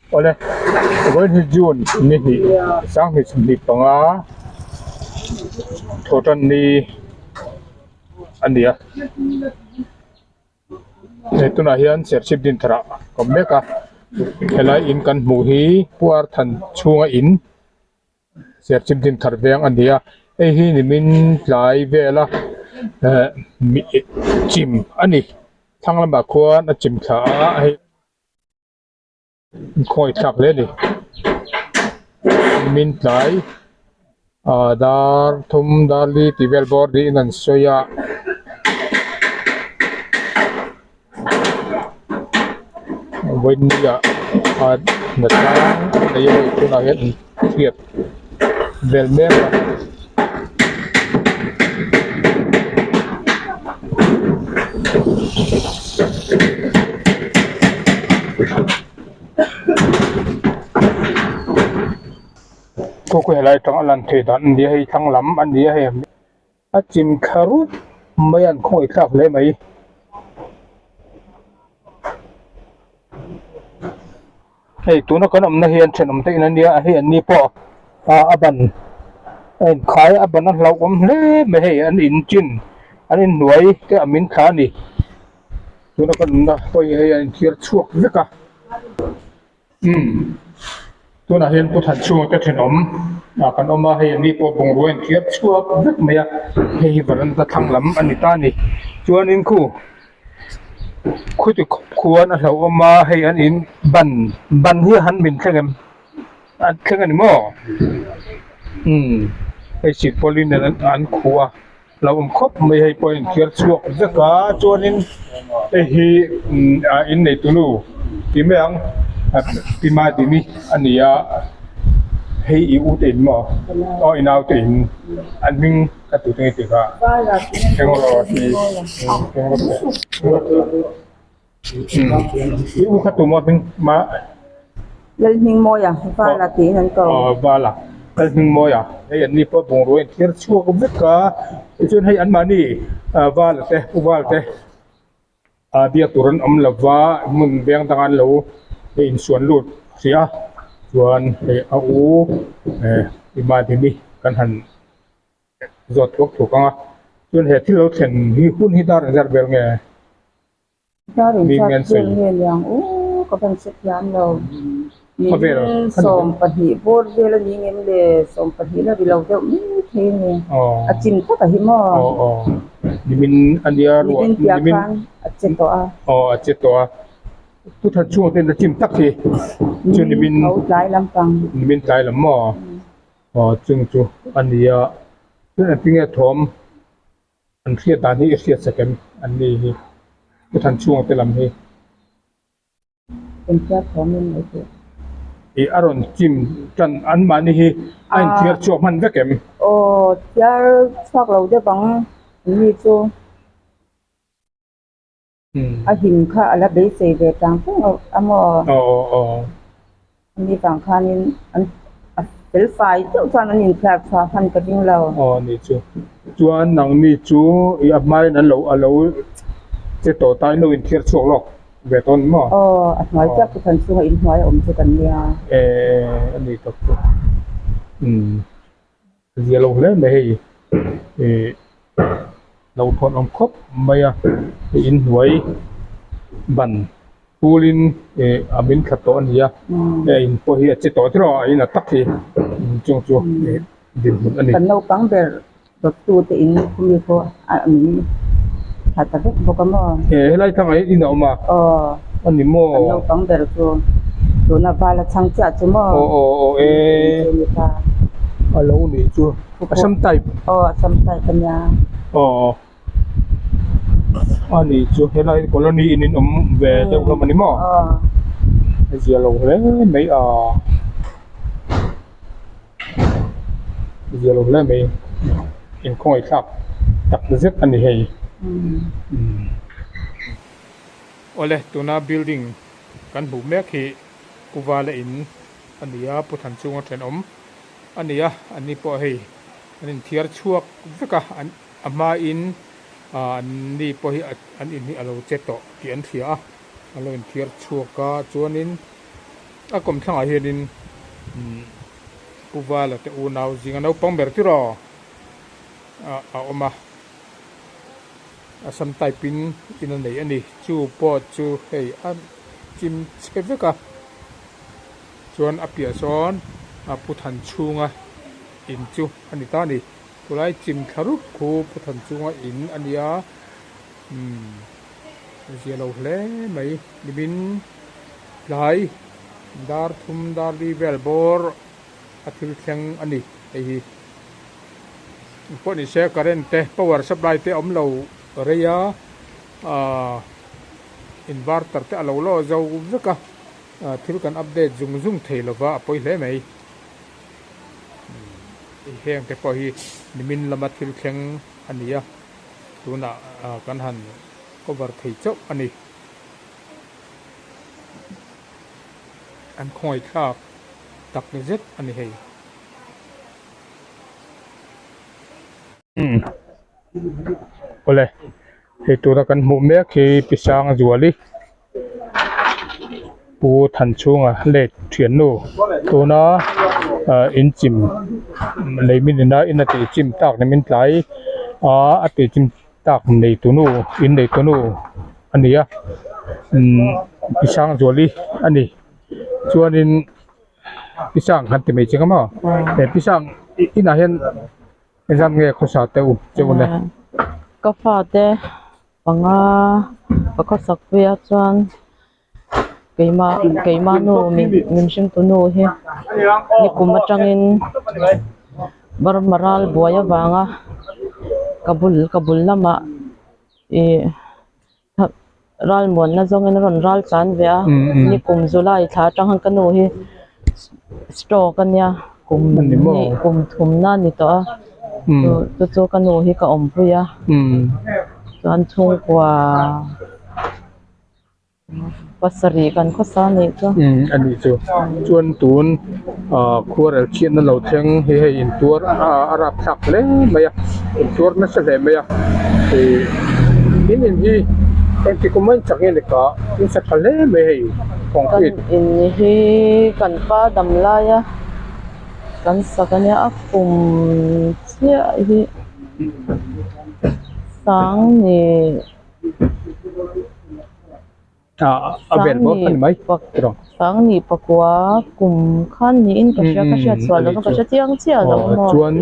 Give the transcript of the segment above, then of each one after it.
Awle, vawiin hi June ni hnih sanghnih sawmhnih panga thawhtan ni a ni a. He tunah hian serchhip din tharah a awm mek a, helai in kan hmuh hi puar than chhunga in serchhip din thar veng a ni a, hei hi nimin tlai vela eh chim a ni thlang lamah khuan a chim thla a hei. Khawi thlak hle a ni nimin tlai ah dar thum dar li tih vel bawr niin an sawi a vawinia ah hnatlang an nei a hei tunah hian an thiat vel mek a. Khu khu helai atang a lan theih dan a ni a hei thlang lam a ni a hei a chim thla rup mai a an khawngaih thlak hle mai. Hei tuna kan awmna hian thenawm te in a nia hei an ni pawh ah a ban a inkhai a ban a hlauhawm hle mai hei an in chin an inhnuai te a min thla a ni tuna kan awmna pawh hi hei a inthiar chhuak vek a umm tunah hian pu Thanchhunga te thenawm ah kan awm a hei an ni pawh bungrua a inthiar chhuak vek mai a hei hi varanda thlang lam a ni ta a ni chuanin khu. Khuti khawp khuan a hlauhawm a hei an in ban ban hi han min thleng em an thleng a ni maw umm hei silpauline nen an khuh a hlauhawm khawp mai hei pawh a inthiar chhuak vek a chuanin hei hi umm ah inneitu nu ti mai ang pi Madini a ni a hei i u te in maw aw i nau te in an hming. Ka tih tui tik ah i u kha tum a hming ma Lalhmingmawia Vala tiin an ko. Aw Vala Lalhmingmawia hei an ni pawh bungrua in thlir chhuak vek a tichuan hei anmahni Vala te u Val te ah biak tur an awm lova hmun veng danga an lo insuan lut hrih a chuan hei a u eh Imadini kan han. Zawt thuak thuak ang a, chuan he thil lo thlen hi hun hi dar engzat vel nge? Dar engzat vel nge liang u ka van hre thiam lo. Min 12 bawr vel a ni ngem le 12 la ri lo deuh mai thei a ni. A chim tak a hi maw? Aw aw nimin a nia ruah nimin piah khan a che tawh a. Aw a che tawh a. Pu Thatchhunga ten a chim tak hi chu nimin tho tlai lampang nimin tlai lam maw? Aw chung chu a ni a chuan an tinge thawm an hriat dan hi i hriat sak em an ni hi pu Thanchhunga te lam hi. Engtia thawm in mai teh. Ih a rawn chim tan an mahni hi a inthiar chhuak hman vek em? Aw thiar chhuak lo deuh ang an ni chu. A him kha a la beisei ve tang tang a maw? Ani vang khanin an a fel fai deuh chuan an inthiar chhuah hman ka ring lo. Aw ni chu. Chuan nangni chu i a hmain an lo a lo che tawh ta in lo inthiar chhuak lawk ve tawh a ni maw? Aw a hnuai chiah chu kan chhunga inhnuai a awm chu kan nia. Eh a ni tak chu. Umm. Zia lo hle mai hei ih lo thawn awm khawp mai a hei inhnuai ban phulin ih a min thla tawh a ni a hei in pawh hi a che tawh tiraw a in a tak hi chung chu ih dinhmun a ni. Kan naupang ber dawttu te in khumi pawh a min thla ta vek bawk a maw? Eh helai thangah hian in a awm a aw a ni maw? Kan naupang ber chu. Tuna val a chhang chiah chu maw? Aw aw aw e. A lo nih chu. A sam type. Aw a sam type a nia. Aw. A nih chu helai colony in in awm ve deuh hlawm a ni maw? A zia lo hle mai a zia lo hle mai inkhawngaih thlak tak zet a ni hei. Awle tuna building kan hmuh mek hi Pu Vala in a ni a, Pu Thanchunga thenawm a ni a, an ni pawh hei an inthiar chhuak vek a, an a hmain ah an ni pawh hi an in hi a lo che tawh tih an hria a, an lo inthiar chhuak a, chuanin a kawmthlangah hianin umm Pu Vala te unau zinga naupang ber tir aw ah a awm a, Assam type in in a nei a ni, chu pawh chu hei a chim chhe vek a. Chuan a piah sawn a Pu Thanchhunga in chu a ni ta a ni. Khulai chim thla rup khu Pu Thanchhunga in a nia umm a zia lo hle mai. Nimin tlai dar thum dar li vel bawr a thil thleng a ni hei hi. Pawh ni se current te power supply te a awm lo rei a ahh inverter te a lo law zo vek a. Thil kan update zung zung thei lova a pawi hle mai. Heng te pawh hi nimin lama thil thleng a ni a, tunah kan han cover thei chauh a ni. An khawngaih thlak tak zet a ni hei. Awle hei tura kan hmuh mek hi Pi Sangzuali. Pu Thanchhunga late thiannu tuna ah in chim lei min ina in a tih chim tak ni min tlai a a tih chim tak nei tunu in nei tunu a ni a umm Pi Sangzuali a ni chuanin Pi Sang kan ti mai chiang a maw he Pi Sang inah hian engzat nge khawsa teh u che u le. Ka fate. Panga ka khawsak puia chuan keimah keimah nu min min hringtu nu hi nikum atangin Burma ral buai avanga ka bul ka bul lamah ih ral muanna zawngin a rawn ral tlan ve a nikum July thla atang khan ka nu hi stroke a nia kum hnih kum thumna a ni tawh a. Chu chu ka nu hi ka awmpui a chuan chhungkua pasarih kan khawsa a nih chu. A nih chu chuan tun ah khuarel chhiatna lo thleng hi hei intuar a rapthlak hle mai a intuar nasa hle mai a ih in in hi engti kum a in chak nge ni ka in sa tha hle mai hei concrete. Kan in hi kan pa dam laia. Kan sak ania a kum chiah hi sangni sangni pakua kum khan niin ka hria ka hriat chhuah loh ka hre chiang chiah lo maw. Chuan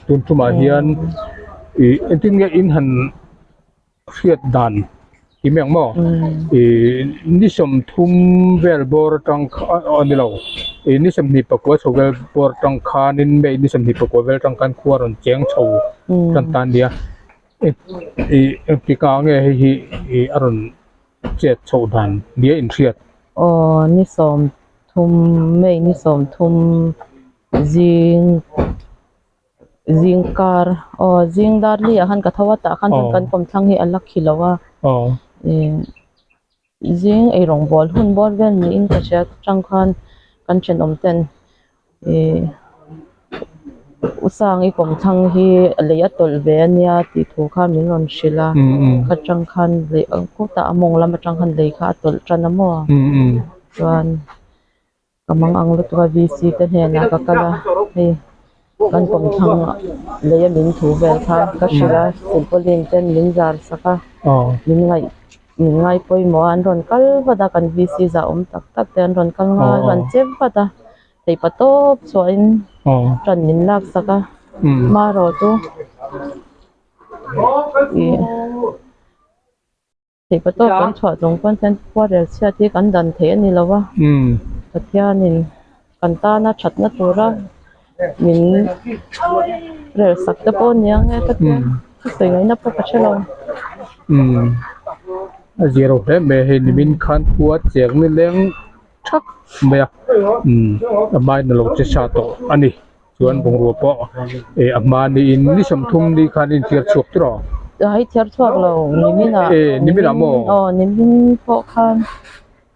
tun tumah hian ih engtin nge in han hriat dan ti mai ang maw ih ni sawmthum vel bawr atang kha aw ni lo ih ni sawmhnih pakua chho vel bawr atang khanin may ni sawmhnih pakua vel atang khan khua rawn cheng chho tan ta a nia ih engtik ah nge hei hi ih a rawn chet chhoh dan nia inhriat. Aw ni sawmthum may ni sawmthum zing. Zing kar aw zing dar li ah khan ka tho a tah khan chuan kan kawmthlang hi a la khi lo a ih zing eirawng bawl hun bawr vel niin ka hria atang khan kan thenawm ten ih u Sangi kawmthlang hi a lei a tawlh ve ania tih thu kha min rawn hrilh a kha tang khan lei khutah a mawng lam atang khan lei kha a tawlh tan a maw chuan. Ka mang ang lutuk a VC te hnenah ka kal a hei kan kawmthlang lei a min thu vel kha ka hrilh a silpauline ten min zar sak a min ngaih min ngai pawimawh a an rawn kal vat a kan VC zah awm tak tak te an rawn kal nghal an che vat a theihpa tawp chhuahin ṭan min lak sak a hmarawh chu ih. Theihpa tawk kan chhuah chung pawn hian khuarel chhiat hi kan dan theih a ni lo a, Pathianin kan tana thatna tura min rel sak te pawh a ni ang e ka tia, ka sawi ngaihna pawh ka hre lo. A zia lo hle mai a hei nimin khan khua cheng ni leng thak mai a umm a hmain a lo che sa tawh a ni chuan bungrua pawh eh a hma niin ni sawmthum ni khan a inthiar chhuak tawh a. A inthiar chhuak lo nimin ah Eh nimin ah maw? Aw nimin pawh khan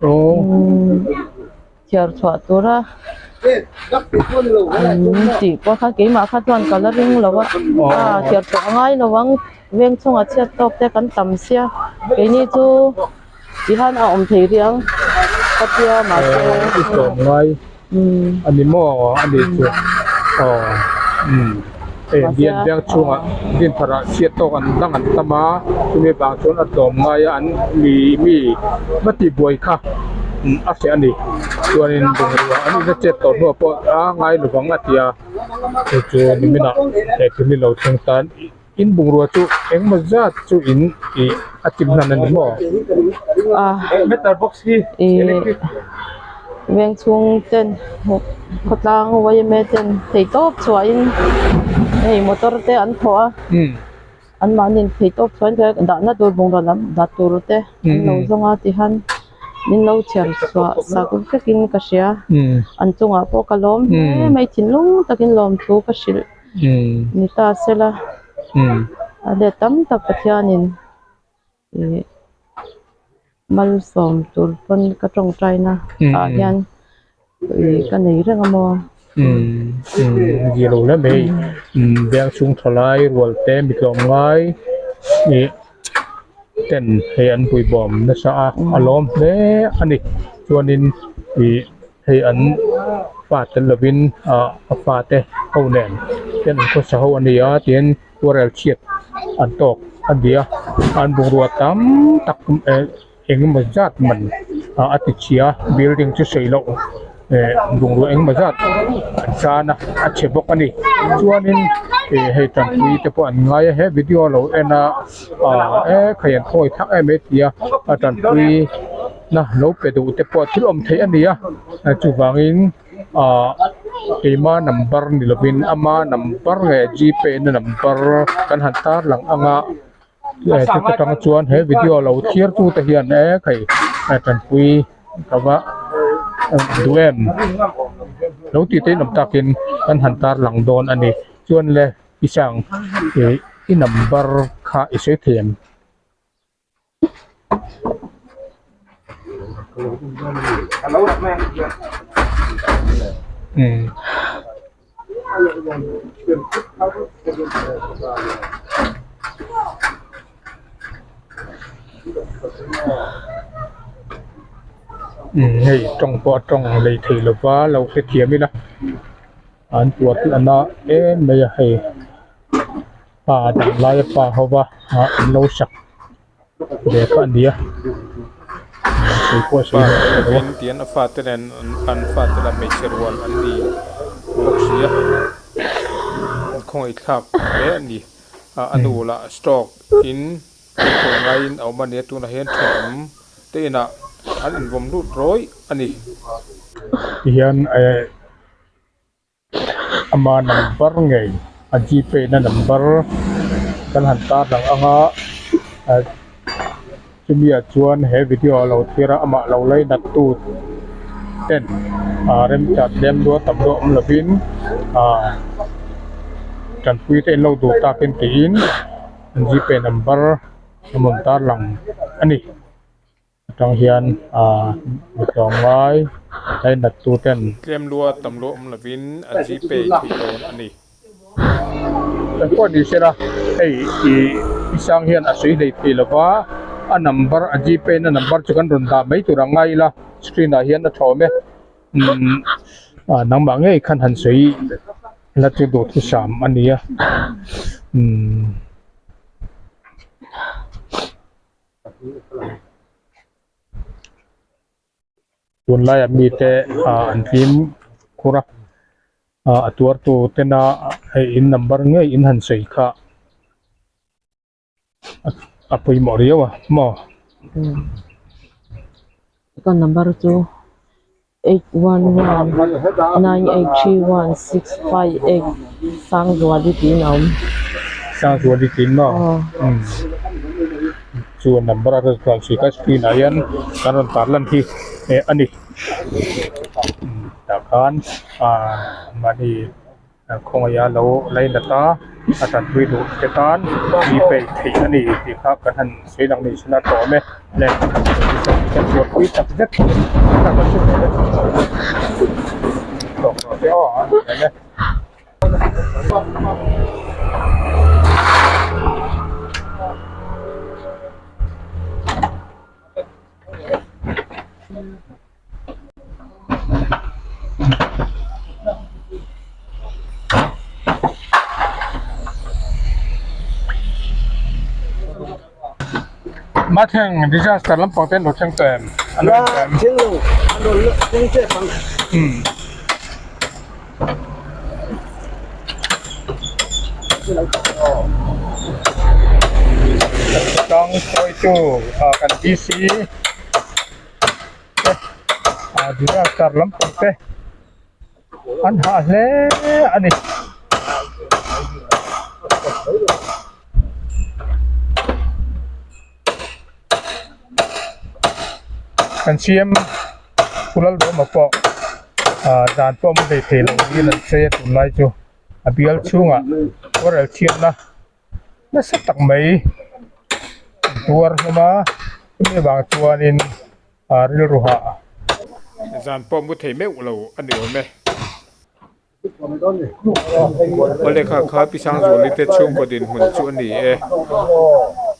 umm thiar chhuah tura an tih pawh kha keimah kha chuan ka la ring lo a a thiar chhuah a ngai lo ang veng chhungah chhiat tawk te kan tam sia keini chu tihian a awm thei rih ang ka tia mahse i tlawm ngai a ni maw a ni chu aw umm hei bian biang chhungah dinthar ah chhiat tawk an dang an tam a chumi vang chuan a tlawm ngai a an mi mi va tih buai kha a hreh a ni chuanin bungrua an ina chet tawh hnuah pawh a ngai lovang a ti a chu chu niminah he thil hi lo thleng tan in bungrua chu engmaw zat chu in ih a chim hnan a ni maw? Meter box hi electric veng chhung ten khawtlang yma ten theihtawp chhuahin hei motor te an thawh a. Anmahni theihtawp chuan dahna tur bungraw lam dah tur te an lo zawng a tihian min lo chhiar chhuah sak vekin ka hria an chungah pawh ka lawm hle mai thinlung takin lawmthu ka hrilh ni ta sela a let tam tak Pathianin ih malsawm tur pawn ka tawngtai na ah hian ih ka nei reng a maw. Umm zia lo hle mai umm biang chhung tha lai rual te mi tlawm ngai ih ten hei an pui bawm nasa a a lawm hle a ni chuanin ih hei an fa tel lovin ah a fa te ho nen ten an khawsa ho a ni a tin khuarel chhiat an tawk a ni a an bungrua tam tak eh engemaw zat man ah a ti chhia building chu sawi loh eh bungrua engemaw zat an tan a a chhe bawk a ni chuanin ih hei tanpui te pawh an ngai a he video lo en a ah e khai an khawi thak em em ti a a tanpui na lo pe duh te pawh thil awm theih a ni a chuvangin ah keima number ni lovin ama number nge g pay na number kan han tarlang ang a. Chuta tang chuan he video lo thlir tu te hian e khai tanpui ka va duh em lo tih te in awm takin kan han tarlang dawn a ni chuan le i sang ih i number kha i sawi thei em. Umm hei tawng pawh a tawng lei thei lova lo hrethiam ila an tuar hi a na em mai a hei pa dang laia pa ho va ah an lo sak. Ve kha a ni a sawi pawh a sawi hlawh tawh lo a. Tian a fate nen an fate lah hmeichhe rual an ni bawk si a an khawngaih thlak hle a ni a nu lah stroke in an khawi ngaiin a awm a nia tunah hian thenawm te inah an invawm lut rawih a ni. Tihian eh. Ama number ngei a gpay na number kan han tar lang ang a chumi ah chuan he video a lo thlir a amah lo lainat tu ten ah remchan lem lua tam deuh awm lovin ah tanpui te in lo duh takin tiin gpay number a rawn tar lang a ni. Atang hian aaa mi tlawmngai lainat tu ten. Tlem lua tam lua awm lovin a gpay theih dawn a ni. Kan pawh ni sela hei ih i sang hian a sawi hlei thei lova a number a gpay na number chu kan rawn dah mai tur ang ngai ila screen ah hian a tha awm e umm ah nangmah ngei khan han sawi la chu duhthusam a ni a umm. Tunlaiah mite ah an fim khur a ah a tuar tu tena hei in number ngei in han sawi kha a pawimawh riau a maw. Ka number chu 8119831658 Sangzuali tiin a awm. Sangzuali tiin maw? Aw. chu number a rawn sawi kha screen ah hian kan rawn tar lan hi eh a ni tah khan ah mahni khawngaih a lo lainat a a tanpui duh te tan mi peih theih a ni tih kha kan han sawi lang ni sela tawh awm e le kan buaipui tak zet tawk rawh se aw a ni e. Mathleng disaster lampang te an lo thleng tawh em? An lo thleng em? Thleng lo, an rawn thleng tep ang. Tang hruaitu kan DC te disaster lampang te an hah hle a ni. Kan siam Phulal Roma pawh ah dan pawh a bei thei lo niin an sawi a tunlai chu a bial chhungah khuarel chhiatna nasa tak mai an tuar hlawm a chumi vang chuanin ah rilru hah. Zan pawh mu thei meuh lo a ni awm e. Awle kha kha Pi Sangzuali te chhungkaw dinhmun chu a ni e.